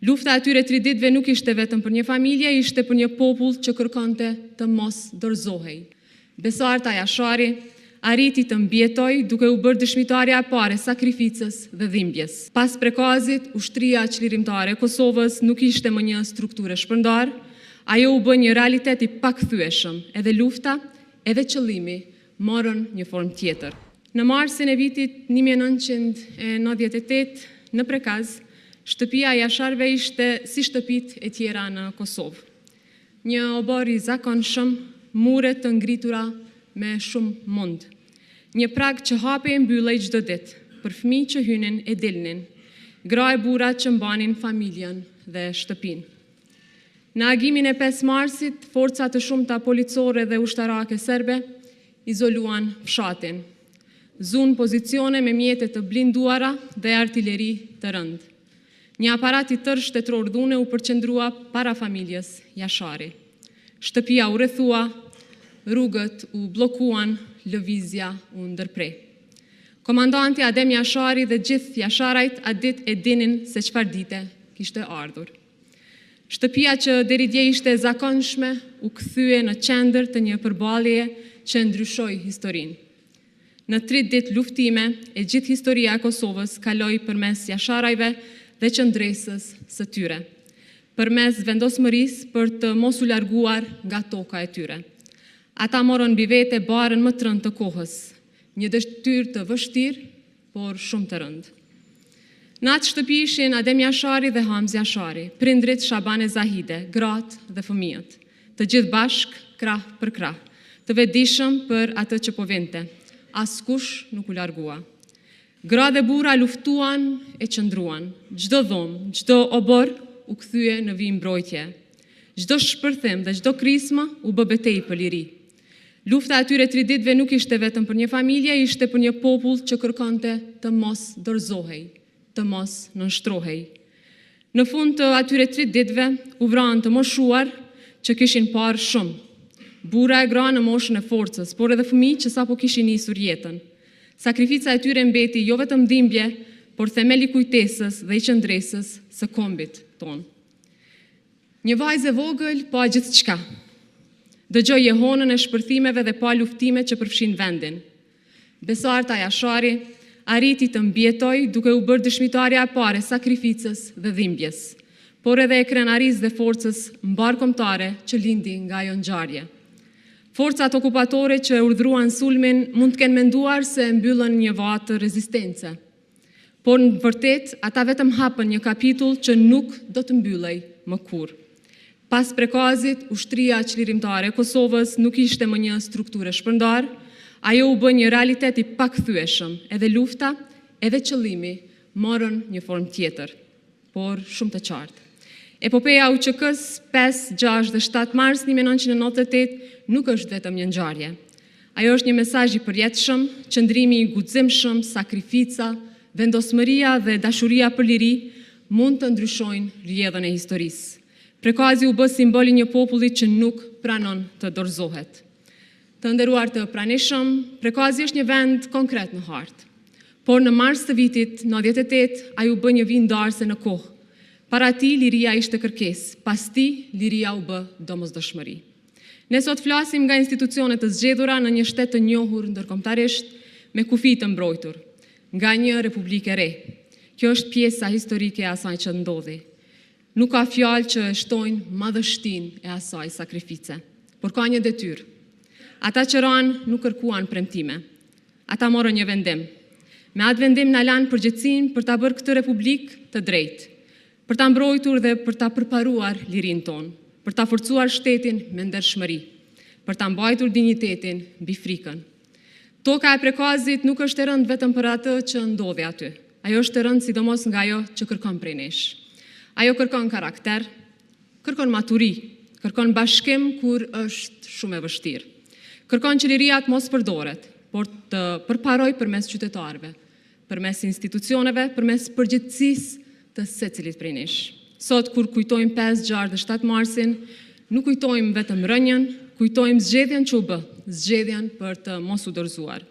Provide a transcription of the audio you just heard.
Lufta e atyre tri ditëve nuk ishte vetëm për një familje, ishte për një popull që kërkonte të mos dorëzohej. Besarta Jashari arriti të mbijetojë, duke u bërë dëshmitarja e parë e sakrificës dhe dhimbjes. Pas Prekazit, Ushtria Çlirimtare e Kosovës nuk ishte më një strukturë e shpërndarë, ajo u bë një realitet i pakthyeshëm. Edhe lufta, edhe qëllimi morën një formë tjetër. Në marsin e vitit 1998, në Prekaz, shtëpia e Jasharëve ishte si shtëpitë e tjera në Kosovë. Një oborr i zakonshëm, mure të ngritura me shumë mund. Një prag që hapej e mbyllej çdo ditë për fëmijë që hynin e dilnin, gra e burra që mbanin familjen dhe shtëpinë. Në agimin e 5 marsit, forca të shumta policore dhe ushtarake serbe izoluan fshatin. Zunë pozicione me mjete të blinduara dhe artileri të rëndë. Një aparat i tërë shtetëror dhune u përqendrua para familjes Jashari. Shtëpia u rrethua, rrugët u bllokuan, lëvizja u ndërpre. Komandanti Adem Jashari dhe gjithë Jasharajt atë ditë e dinin se çfarë dite kishte ardhur. Shtëpia që deri dje ishte e zakonshme, u kthye në qendër të një përballjeje që e ndryshoi historinë. Në tri ditë luftime, e gjithë historia e Kosovës kaloi përmes Jasharajve dhe qëndresës së tyre. Përmes vendosmërisë për të mos u larguar nga toka e tyre. Ata morën mbi vete barrën më të rëndë të kohës, një detyrë të vështirë, por shumë të rëndë. Në atë shtëpi ishin Adem Jashari dhe Hamzë Jashari, prindërit Shaban e Zahide, gratë dhe fëmijët. Të gjithë bashkë, krah për krah, të vetëdijshëm për atë që po vinte. Askush nuk u largua. Gra dhe burra luftuan e qëndruan. Çdo dhomë, çdo oborr u kthye në vijë mbrojtjeje. Çdo shpërthim dhe çdo krismë u bë betejë për liri. Lufta e atyre tri ditëve nuk ishte vetëm për një familje, ishte për një popull që kërkonte të mos dorëzohej, të mos nënshtrohej. Në fund të atyre tri ditëve u vranë të moshuar që kishin parë shumë, burra e gra në moshën e forcës, por edhe fëmijë që sapo kishin nisur jetën. Sakrifica e tyre mbeti jo vetëm dhimbje, por themel i kujtesës dhe i qëndresës së kombit tonë. Një vajzë e vogël pa gjithçka. Dëgjoi jehonën e shpërthimeve dhe pa luftimet që përfshinë vendin. Besarta Jashari arriti të mbijetojë duke u bërë dëshmitarja e parë e sakrificës dhe dhimbjes, por edhe e krenarisë dhe forcës mbarëkombëtare që lindi nga ajo ngjarje. Forcat okupatore që e urdhëruan sulmin mund të kenë menduar se mbyllën një vatër rezistence. Por, në të vërtetë, ata vetëm hapën një kapitull që nuk do të mbyllej më kurrë. Pas Prekazit, Ushtria Çlirimtare e Kosovës nuk ishte më një strukturë e shpërndarë, ajo u bë një realitet i pakthyeshëm. Edhe lufta, edhe qëllimi morën një formë tjetër, por shumë të qartë. Epopeja e UÇK-së 5, 6 dhe 7 mars 1998 nuk është vetëm një ngjarje. Ajo është një mesazh i përjetshëm, qëndrimi i guximshëm, sakrifica, vendosmëria dhe dashuria për liri mund të ndryshojnë rrjedhën e historisë. Prekazi u bë simbol i një populli që nuk pranon të dorëzohet. Të nderuar të pranishëm, Prekazi është një vend konkret në hartë, por në mars të vitit ‘98 ai u bë një vijë ndarëse në kohë. Para tij liria ishte kërkesë, pas tij liria u bë domosdoshmëri. Ne sot flasim nga institucione të zgjedhura në një shtet të njohur ndërkombëtarisht me kufij të mbrojtur nga një Republikë e re. Kjo është pjesa historike e asaj që ndodhi. Nuk ka fjalë që e shtojnë madhështinë e asaj sakrifice. Por ka një detyrë. Ata që ranë nuk kërkuan premtime. Ata morën një vendim. Me atë vendim na lanë përgjegjësinë për ta bërë këtë Republikë të drejtë, për ta mbrojtur dhe për ta përparuar lirinë tonë, për ta forcuar shtetin me ndershmëri, për ta mbajtur dinjitetin mbi frikën. Toka e Prekazit nuk është e rëndë vetëm për atë që ndodhi aty. Ajo është e rëndë sidomos nga ajo që kërkon prej nesh. Ajo kërkon karakter, kërkon maturi, kërkon bashkim kur është shumë e vështirë. Kërkon që liria të mos përdoret, por të përparojë përmes qytetarëve, përmes institucioneve, përmes përgjegjësisë të secilit prej nesh. Sot kur kujtojmë 5, 6 dhe 7 Marsin, nuk kujtojmë vetëm rënien, kujtojmë zgjedhjen që u bë, zgjedhjen për të mos u dorëzuar.